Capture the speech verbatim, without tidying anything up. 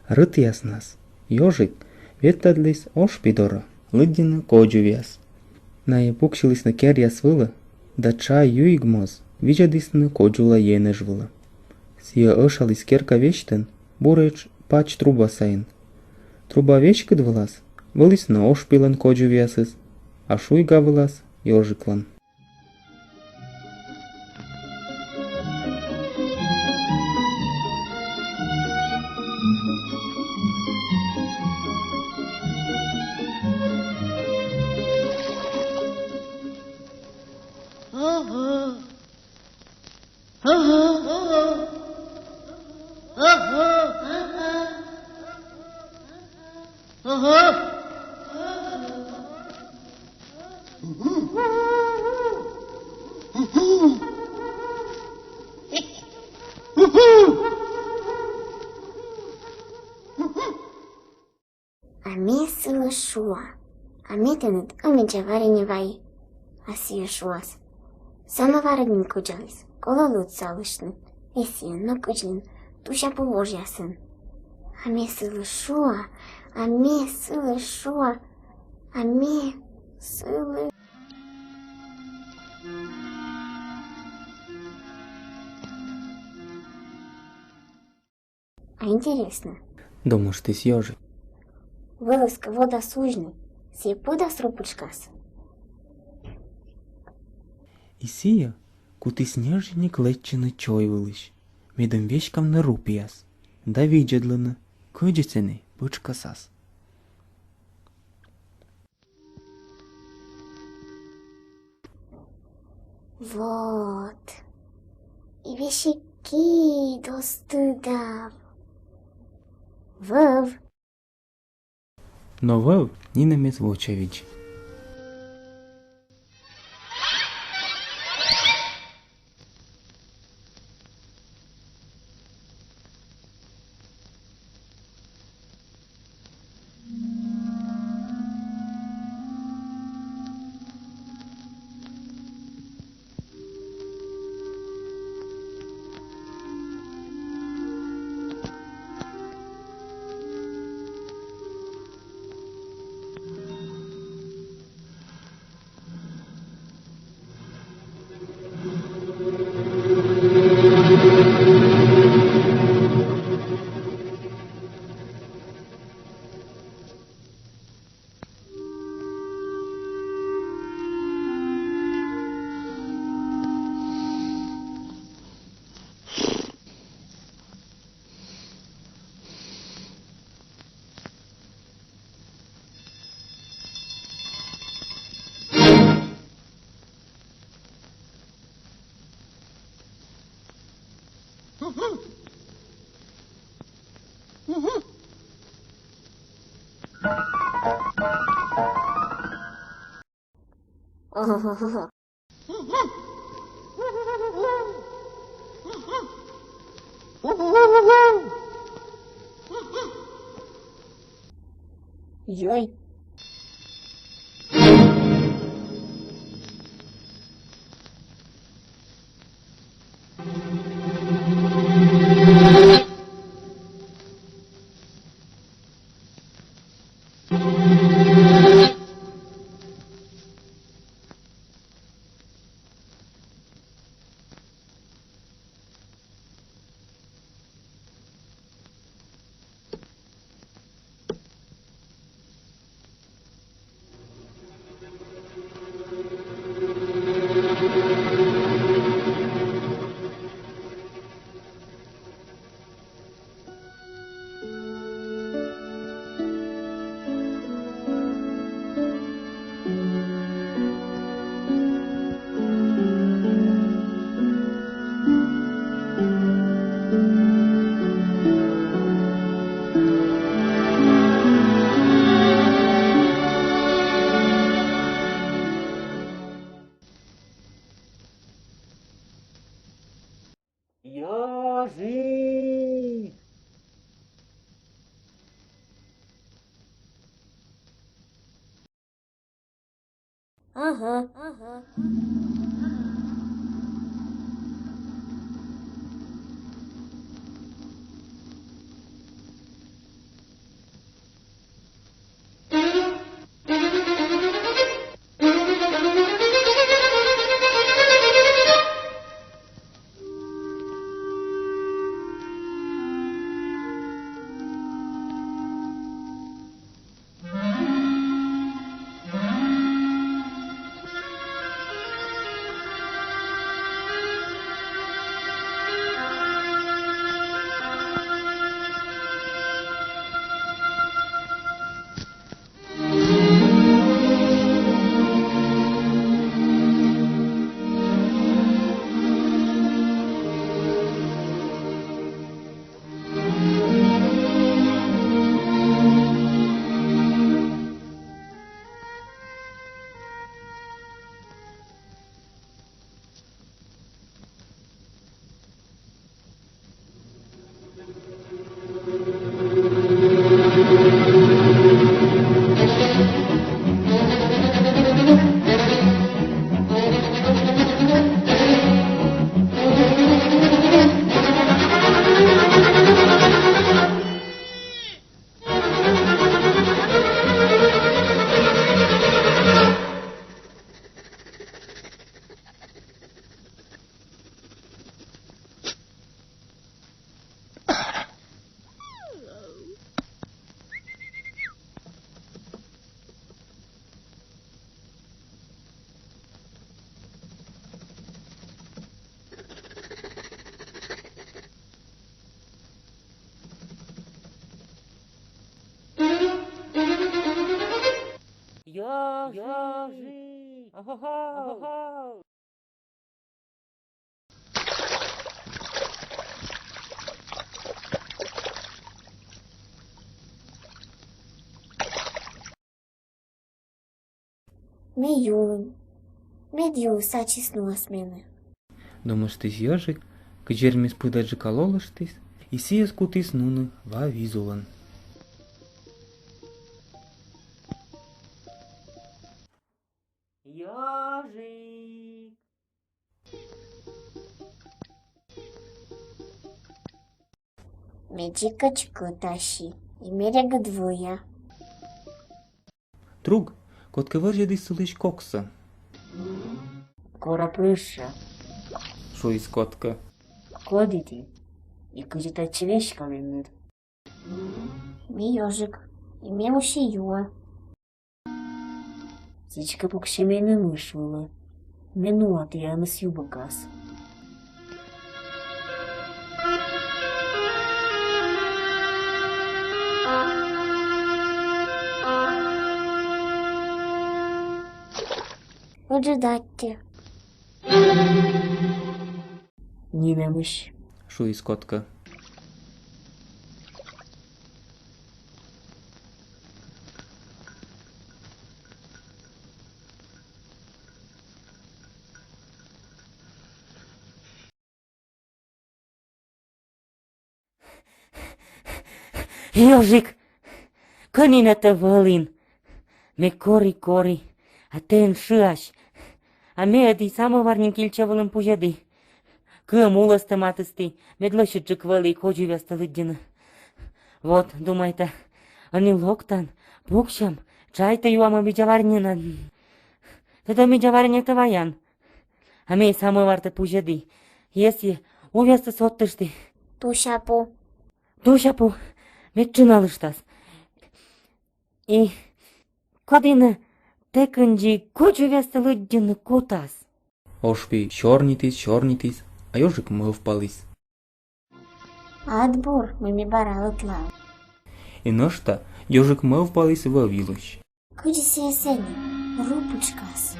Рытъяснас ёжик ветлӧдліс ошпи дорӧ лыддьыны кодзувъяс. Найӧ пуксьылісны керъяс вылӧ да чай юиг моз видзӧдісны кодзула енэж вылӧ. Сійӧ ӧшаліс керка весьтын буретш пач труба сайын. Труба веськыд вылас вӧліс нӧ ошпилӧн кодзувъясыс, а шуйга вылас — ёжиклӧн. А ме сылы шуа: а ме тэныд ӧмидза вареньӧ вайи. А сійӧ шуас: самӧварыд нин кӧдзаліс, колӧ лӧд салыштны. Эсійӧн нӧ кӧдзлін туся пу вожъясын. А ме сылы шуа, а ме сылы шуа, а ме сылы. А интереснӧ, думыштіс ёжик, вӧлӧскӧ водас узьны, сійӧ пӧдас ру пытшкас. И сійӧ кутіс ньӧжйӧник лэччыны чой вылысь, медым веськавны ру пиас да видзӧдлыны, кыдзи сэні пытшкасас. Вот. И весиг кид оз тыдав. Вӧв. Но вӧв нинӧм эз вочавидз. Йой. Ёжик! Ага, ага. Ёжик! Охо-хо! Охо-хо! Ме юын. Мед юыс ачыс нуас менӧ. Думыштіс ёжик, кыдз вермис пыдӧджыка лолыштіс, и сійӧс кутіс нуны ва визулӧн. Ёжик! Ме дзикӧдз кӧтаси, и ме регыд вӧя. Друг, кодкӧ вӧрзьӧдіс сылысь коксӧ. Кора прӧща, шуис кодкӧ. Коді ті, и кыдзи татчӧ веськалінныд? Ме ёжик, и ме уси юӧ. Сідзкӧ, пуксьӧй менӧ мыш вылӧ. Ме нуа тіянӧс ю бокас. Ыджыд аттьӧ. Нинӧмысь, шуис кодкӧ. Ёжик, кӧні нӧ тэ вӧлін? Ме кори, кори, а тэ эн шыась. А ме ӧд и самӧвар нин кильчӧ вылын пузьӧді. Кыӧм улӧстӧ матысті, мед лӧсьыдджык вӧлі, кодзувъястӧ лыддьыны. Вот, думайта, ӧні локтан, пуксям, чайтӧ юамӧ мидза-варнянӧ. Тэ тӧ мидза-варнянтӧ ваян. А ме самӧвартӧ пузьӧді. Эсійӧ увъястӧ содтышті. Туся пу. Туся пу, мед тшыналыштас. И коді нӧ тэ кындзи кодзувъястӧ лыддьыны кутас? Ош вий сёрнитіс, сёрнитіс, а ёжик мӧвпаліс. Ӧд бур, мый ме бара ӧтлаӧ. И нӧшта ёжик мӧвпаліс вӧв йылысь. Кыдзи сійӧ сэні рыпытшкас.